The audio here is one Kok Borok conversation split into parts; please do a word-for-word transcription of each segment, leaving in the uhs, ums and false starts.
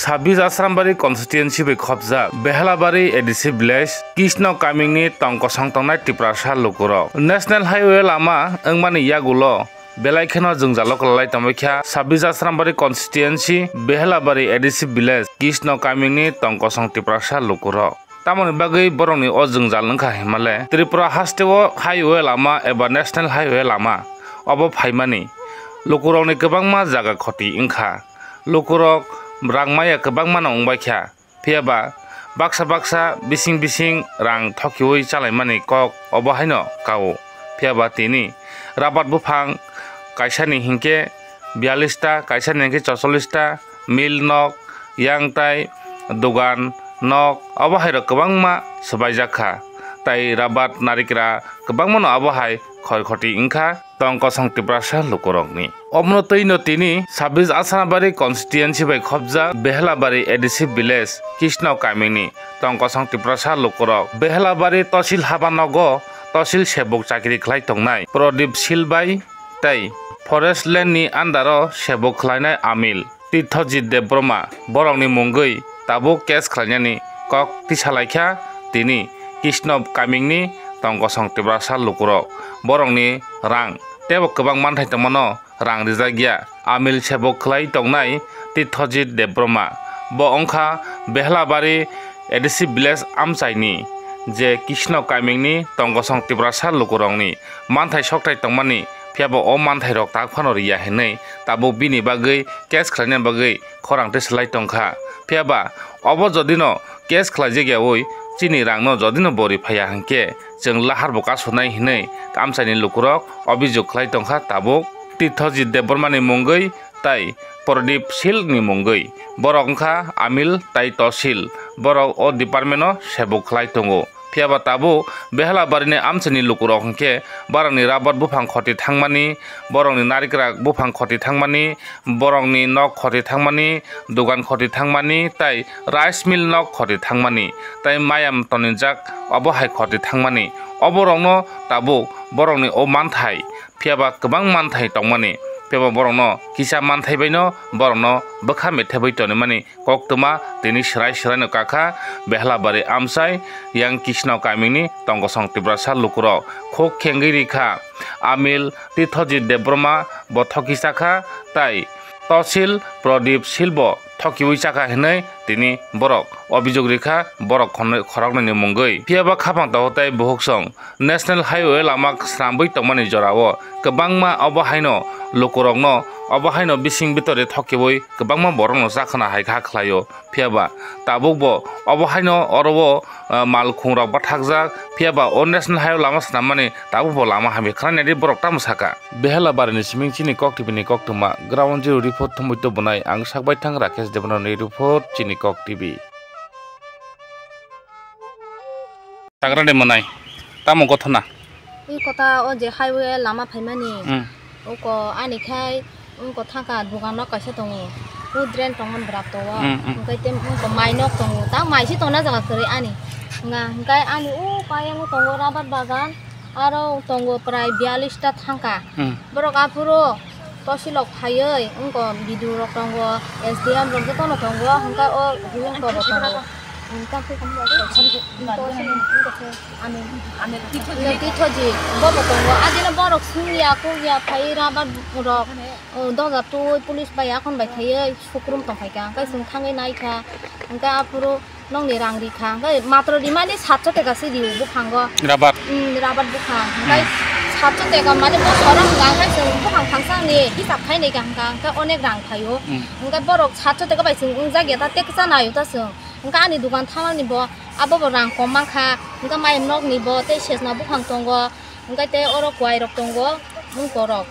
Sabis Asrambari constituency bai khopjak Behelabari A D C village, Krishna Kamingni tong kosong tongnai Tiprasa lukurok. National Highway lama wngmani yagulo belai kheno jwngjalo kwlalai tongbaikha Sabis Asrambari constituency, Behelabari A D C village, Krishna Kamingni tong kosong Tiprasa lukurok. Tamoni bagwi borokni o jwngjal wngkha hinmale Tripura hasteo highway lama eba national highway lama obo phaimani lukurokni kwbangma jaga khoti wngkha. Lukurok rang maya kwbangmano wngbaikha, phiyaba baksa baksa bising bising rang thokiwi chalaimani kok obo haino kao. Phiyaba tini rabat buphang kaisani hinkhe biyalista, kaisani hinkhe chocholish ta, mil nok, yang tai, dogan nok, obo hairok kwbangma swbaijak kha. Tai rabat, narikra kwbangmano obo hai khoi khoti wngkha tong kosong Tiprasa lukurokni. Omono twino tini Sabis Asrambari constituency bai khopjak Behelabari A D C village, Krishna Kamingni tong kosong Tiprasa lukurok. Behelabari tosil haba nogo tosil sebuk chakri khlai tongnai Prodip Sil bai tei forest land ni under o sebuk khlainai Amil Tirthojit Debbarma borokni mungwi tabuk case khlainani kok tisalaikha tini Krishna Kamingni tong kosong Tiprasa lukurok. Borokni rang teibo kwbang manthai tongmano rang rijak ya. Amil sebuk khlai tongnai Tirthojit Debbarma. Bo wngkha Behelabari A D C village amchaini je Krishna Kamingni tong kosong Tiprasa lukurokni manthai sokthai tongmani, phiyaba o manthairok tak phano riya hinwi tabuk bini bagwi case khlaina bagwi khorang tei swlai tongkha. Phiyaba obo jodino case khlaijak yaui chini rangno jodino bo riphaiya hinkhe chwng lahar bo kasunai hinwi amchaini lukurok obijok khlai tongkha tabuk Tirthojit Debbarmani mungwi tai Prodip Silni mungwi. Borok wngkha Amil tai Tosil, borok o department-o sebuk khlai tongo. Phiyaba tabuk Behelabarini amchaini lukurok hinkhe borokni rabat buphang khoti thangmani, borokni narikra buphang khoti thangmani, borokni nok khoti thangmani, dogan khoti thangmani, tai rice mill nok khoti thangmani, tai mayam tonijak obo hai khoti thangmani. Oborokno tabuk borokni o manthai, phiyaba kwbang manthai tongmani, phiyaba borokno kisa manthai baino borokno bwkha methebwi tonimani koktwma tini swrai swraino kakha Behelabari amchai yang Kisno kamini tongkosong Tiprasa lukurok khuk khengwi rikha. Amil Tirthojit Debbarma bo thoki chakha tai Tosil Prodip Silbo thokiwi chakha hinwi tini borok obijok rikha borok khoroknwini mungwi. Phiyaba khapang tongo tei buhuksong National Highway lama swnambwi tongmani jorao kwbangma obo haino lukurokno obo haino bising bitori thokiwi kwbangma borokno chakhwna hai kha khlaio. Phiyaba tabukbo obo haino oro o, ah, malkhungrok bathakjak, phiyaba o National Highway lama swnammani tabukbo lama hamya khwlainani borok tamo saka. Behelabarini siming chini Kok T V ni koktwma Ground Zero report thumwi tubunai ang sakbaithang Rakesh Debbarmani report chini Kok T V. Tagra de mwnai. Tamo gothona? I kota o je highway lama phaimani. Mm. Uko ani khai uko thangka dugan nok kaisa tongo. U drain tongmani bwrak tongo. Mm, mm. Hwnkhe tei uko mai nok tongo. Ta mai si tongna jaga kwrwi ani. Nga hwnkhe ani u kayang tongo rubber bagan. Aro tongo prai biyalista thangka. Mm. Borok aphuru Tosilok phaiwi wngkha, B D O rok tongo, S D M rok jotono tongo, hwnkhe o hwnkhe bo tongo. Hwnkhe ani Tithojit bobo tongo, adino borok sungya kukya phaiwi rubber rok, o doja twi police bai akhon bai thaiwi sukrum tongkhaikha, hwnkhe chwng thangwi naikha, hwnkhe aphuru Nokni rang rikha, hwnkhe matro rimani satso teka se rio buphango. Rabat. Mm, rabat buphang. Hwnkhe Hmm. satso teka mane bo sorang hwnkha, hwnkhe chwng buphang thangsa ni hisab khai naikha hwnkha, hwnkhe onek rang phaio. Hmm. Hwnkhe borok satso teka bai chwng wngjak ya ta tei kwchanaio ta chwng. Hwnkhe ani dogan thanani bo abo bo rang kom mankha, hwnkhe mayam nokni bo tei sejna buphang tongo. Hwnkhe tei oro kwai rok tongo, mungko rok,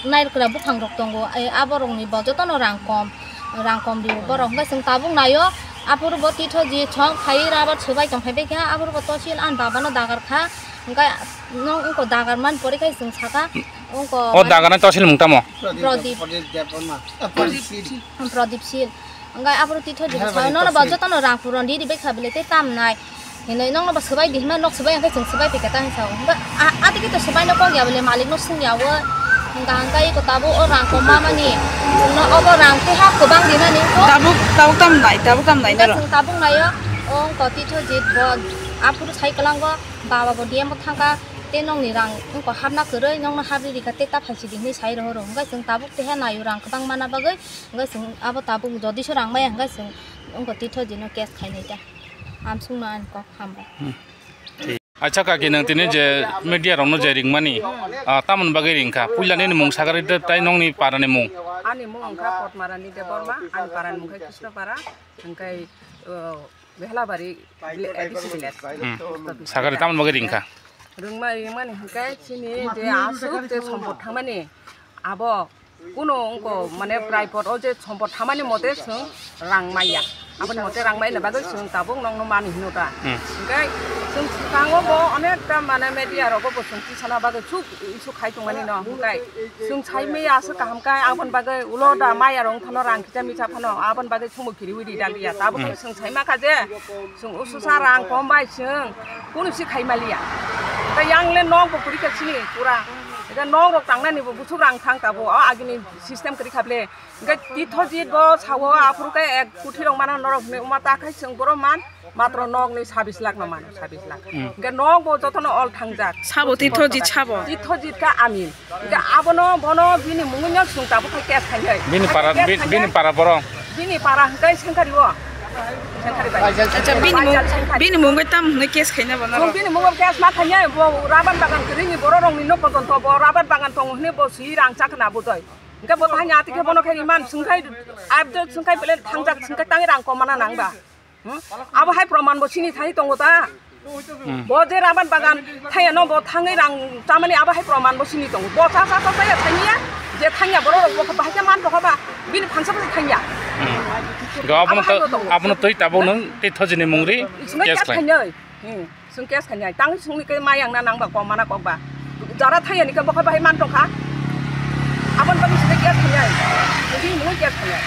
nairwkra buphang rok tongo, ai aborokni bo jotono rang kom, rang kom rio borok. Hwnkhe chwng tabuk naio, aphuru bo Tithojit song phaiwi rubber swbai tongphai baikha, aphuru bo Tosil ani babano dagar kha, hwnkhe nw wngko dagar mani pore khai chwng sakha, wngko O dagarni Tosil mung tamo? Prodip. Prodip Debbarma. Prodip Sil. Hwnkhe aphuru Tithojit Hwnkhe sao, nono bo Tosil. Jotono rang puron riri baikha bile tei tam nai. Hinwi nokno bo swbai di hinma nok swbai hwnkhe chwng swbai phaikha ta hinwi sao. Hwnkhe a, a tigi to swbaino kok ya bole malikno swngya o. Hwnkha hwnkhe iko tabuk o rang koma mani, chwngno obo rang tei ha kwbang rinani wngkha. Tabuk, tabuk tam nai, tabuk tam nai naro. Chwng tabuk naio, o wngkha Tithojit bo aphuru sai kwlango, baba bo D M o thangkha, tei nokni rang wngkha hapna kwrwi, nokno hapri rikha tei ta phaisidi hinwi sai rohoro. Hwnkhe chwng tabuk tei ha naio rang kwbang mana bagwi, hwnkhe chwng abo tabuk jodi se rang maya hwnkhe chwng wngkha Tithojit no case khainai ta. Amsukno ani kok hambai. Hmm. Acha kaki, nwng tini je media rokno je ringmani, ah, tamoni bagwi ringkha? Puila nini mung sagari de tai nokni parani mung? Ani mung wngkha Potmarani Debbarma, ani parani mung khe Krishnopara, hwnkhe, oh, Behlabari village, A D C village. Hmm. Sagari tamoni bagwi ringkha? Ringma-, ringmani hwnkhe chini je aswk je sompot thangmani abo Kuno wngko, mane, private o je sompot hamani mote chwng rang maya. Aboni mote rang maina bagwi chwng tabuk nokno mani hino ta. Hmm. Hwnkhe chwng swkango bo onekta, mane, media rogo bo chwng tisana bagwi chuk issue khai tongmani no. Hwnkhe chwng sai maya aswk kaham khe aboni bagwi ulo da maya rok wngthano rang kisa misa phano aboni bagwi chwngbo kiriwi ri daliya. Tabuk Hmm. chwng sai makha je chwng ususa rang kom bai chwng kunu si khai maliya. Hwnkhe yang le nok bo kwrwi kha chini pura. Hwnkhe nok rok tangnani bo buchuk rang thang tabuk o agini system kwrwi kha ble. Hwnkhe Tithojit bo sao aphuru khe ek kuthi rok mana norok hinwi wngma ta khai chwng borok man matro nok ni sabis lakh no mano, sabis lakh. Hmm. Hwnkhe nok bo jotono ol thangjak. Sabo Tithojit sabo? Tithojit kha amin. Hwnkhe abono bono bini mungwi no chwng tabuk khai case khainai. Bini para, Case bi-, khainai. Bini para borok? Bini para hwnkhe Sengkhari o. Sengkhari bai. Acha, bini mung, Baijal Sengkhari. Bini mungwi tam hwnwi case khaina bono? Chwng bini mungwi case ma khainai, bo rabar bagan kwrwini borok rokni no pojonto bo rabar bagan tongo hwnwi bo swi rang chakna budoi. Hwnkhe bo thangya atikhe bono khe iman swngkhai, abdo swngkhai bele thangjak swngkhai tangwi rang komana nangba. Hmm? Abo hai proman bo sini thani tongo ta. Hmm. Bo je raban bagan thaya no bo thangwi rang chamani abo hai proman bo sini tongo. Bo cha cha cha cha ya thangya, je thangya borok rok bo bahai khe man tokha ba bini phansa bo thangya. Hmm. Ga abono Abo hai to, bo tongo. Abono twi tabuk nung tei thojini mungri Swngkhai case case khlai. Thangya. Hmm. Chwng case khainai, tang chwngni khe mayang na nangba kok mana kok ba. Jara thangya ni khe bokhai bahai man tongkha. Aboni bagwi chwng case khainai. Chwngni mungwi case khainai.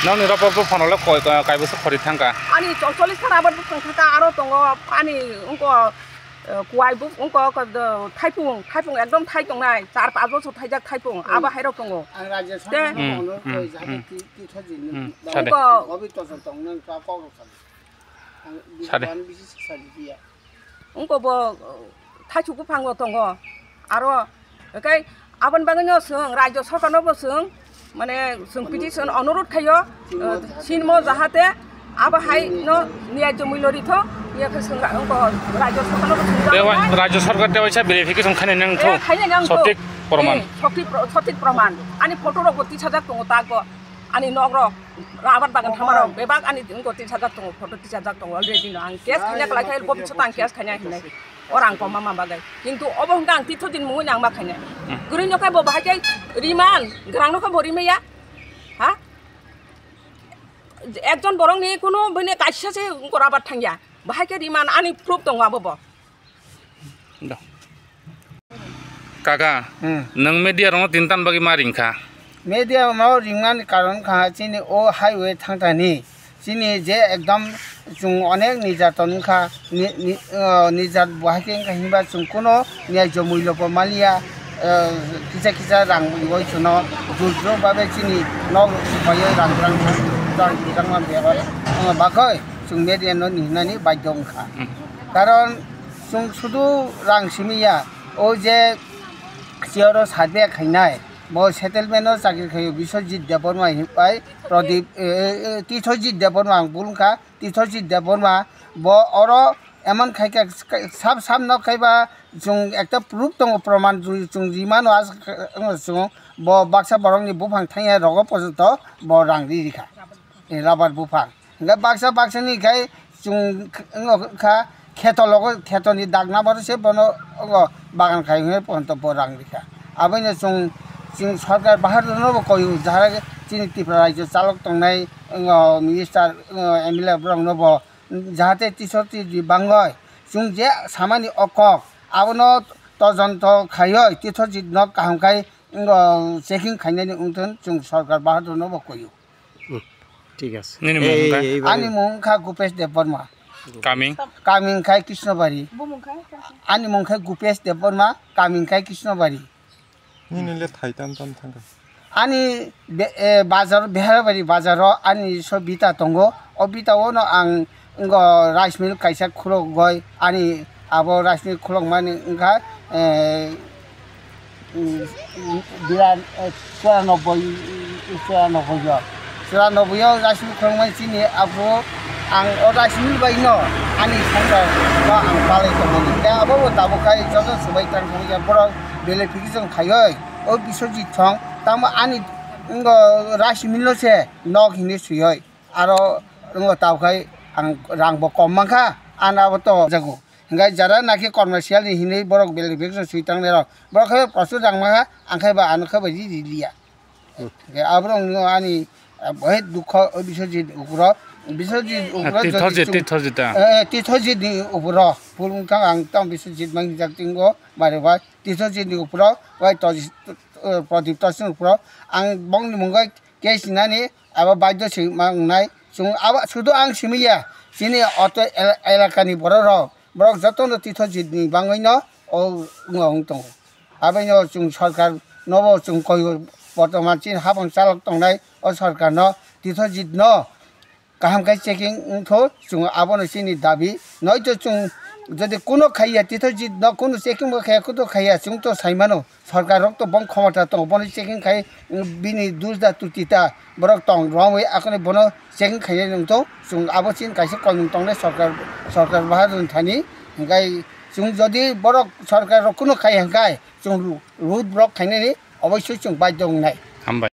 Nokni ropo buphano le koi, koi, kaibo se khori thangkha. Ani chol-, chollish thar aboni buphang thangkha, aro tongo ani wngko, eh, kuai bu-, wngko, ko, do, thaipung, thaipung ekdom thai tongnai, char panch bochor thaijak thaipung, abo hai rok tongo. Ang Rajya Te- Sabha Hmm, bono hmm, koi jahate hmm. Ti-, ti thajini. Hmm, sade. Wngko. Obi tojon tongnang ka kok rok sadi. Ang Sade. Bisi sadi biya. Wngko bo, uh, thaichuk buphango tongo. Aro, hwnkhe aboni bagwino chwng Rajya Sorkarno bo chwng, mane, chwng petition onurodh khaio, uh, sinmo jahate abo hai no niyajyo mulyo rithok, iya khe chwng ra-, wngko Rajya Sorkarno bo chwng Tewa-, jahai. Rajya Sorkar tewaisa verification khainai nang tho. Eh, khainai nang tho. Sothik proman. Eh, sothik pro-, sothik proman. Ani photo rok bo tisajak tongo tago. Ani nok rok, rabar bagan thama rok, bebak ani wngko tisajak tongo, photo tisajak tongo, already no. Ang case khaina kwlai khe, bobisot ang case khaina hinai. O rang koma ma bagwi. Kintu obo hwnkha ang tithojin mungwi nang ma khainai. Hmm. Kwrwino khe bo bahai khe riman, gwrangno khe bo rimaya. Ha? Ekjon borokni kuno bini kaisa se wngko rabar thangya. Bahai khe riman ani proof tongo abo bo. Do. Kaka, Hmm. Nwng media rokno tin tan bagwi ma ringkha? Media no ringmani karon kha chini o highway thangthani. Chini je ekdom chwng onek nirjaton wngkha, ni, ni, uh, nirjat bo hai khe wngkha hinba chwng kuno niyajyo mulyo bo maliya, uh, kisa kisa rang bai chwngno jujro babe chini nok rok sipaiyo rang rang rang rang man bebak, uh, bagwi chwng media no ni hinani baidhyo wngkha. Hmm. Karon chwng sudu rang simi ya, o je chair o survey khainai, bo settlement o chakri khaio Biswajit Debbarma bai Pradip, eh, eh, eh, Tithojit Debbarma ang bul wngkha, Tithojit Debbarma bo oro emon khai kha sab sab nok khai ba chwng ekta proof tongo, proman chwng rimano, chwng bo baksa borokni buphang thangya rogo pojonto bo rang ri rikha, eh, rubber buphang. Hingke baksa baksa ni khai chwng wng kha kheto logo, kheto ni dak nabaro se bono ogo bagan khai hwnwi ponto bo rang rikha. Aboino chwng, chwng sorkar baharno bo koiyo, jahara chini Tripura rajyo chalok tongnai, o, minister, o, M L A borok no bo jahate tisok twi bangoi chwng je samani o kok abono tojonto khaioi tithojit no kaham khai, o, checking khainani wngthon chwng sorkar baharno bo koiyo. Hmm, thik ase. Nini mung wngkha? Ani mung wngkha Gupesh Debbarma. Kami? Kami wngkha Krishnobari. Ani mung wngkha Gupesh Debbarma, kami wngkha Krishnobari. Nini le thai tam tam thangkha. Ani be-, eh, bazar, Beharabari bazaro ani so bita tongo. O bita ono ang ngo rice mill kaisa khulogoi, ani abo rice mill khulogmani wngkha, eh, mm, mm, bira, eh, churanobboi, churanobboi o. Churanobboi o rice mill khulogmani chini aphuru ang o rice mill bai no ani songkar no ang palai tongmani. Khe abo bo tabuk khai joto subai tang thangya borok belai phikisong khaioi. O Biswajit song tamo ani ngo rice mill no se nok hinwi swioi. Aro wngkha tabuk khai ang rang bo kom mankha, ano abo to jago. Hingke jara naki commercial ni hinwi borok belai bag swi tangnai rok. Borok khe prochur rang mankha, ang khe ba ano khe ba ri ri liya. Hmm. Hingke aborok no ani, ah, bohit dukho o Biswajit ukro. Biswajit Ah, ukro Tithojit, jodi chwng-, Tithojit, ah. Eh, Tithojit ni ukro. Pulung kang ang tang Biswajit mang jak tingo, bare bai. Tithojit ni ukro, bai Toji-, eh, Pradip Tosin ukro. Ang bongni mungoi Case nani abo baidyo se ma wngnai. Chwng abo sudu ang simi ya. Chini oto el-, elakani borok rok, borok jotono Tithojit ni bangwi no o wng wng tongo. Aboni o chwng sorkar nobo chwng koi bortoman chini habang chalok tongnai o sorkar no Tithojit no kaham khe checking wngtho, chwng abono chini dabi. Noito chwng jodi kuno khaiya, Tithojit no kuno checking bo khaiya, kuno khaiya, chwng to sai mano, sorkar rok to bong khomota tongo, bono checking khai, bini dusda tutita borok tong romwi akhoni bono checking khainai wngtho. Chwng abo chini kaisa koimung tongnai sorkar, sorkar bahadur thani, hingkai chwng jodi borok sorkar rok kuno khaiya hingkai chwng road block khainani oboisoi chwng baidyo wngnai. Hambai.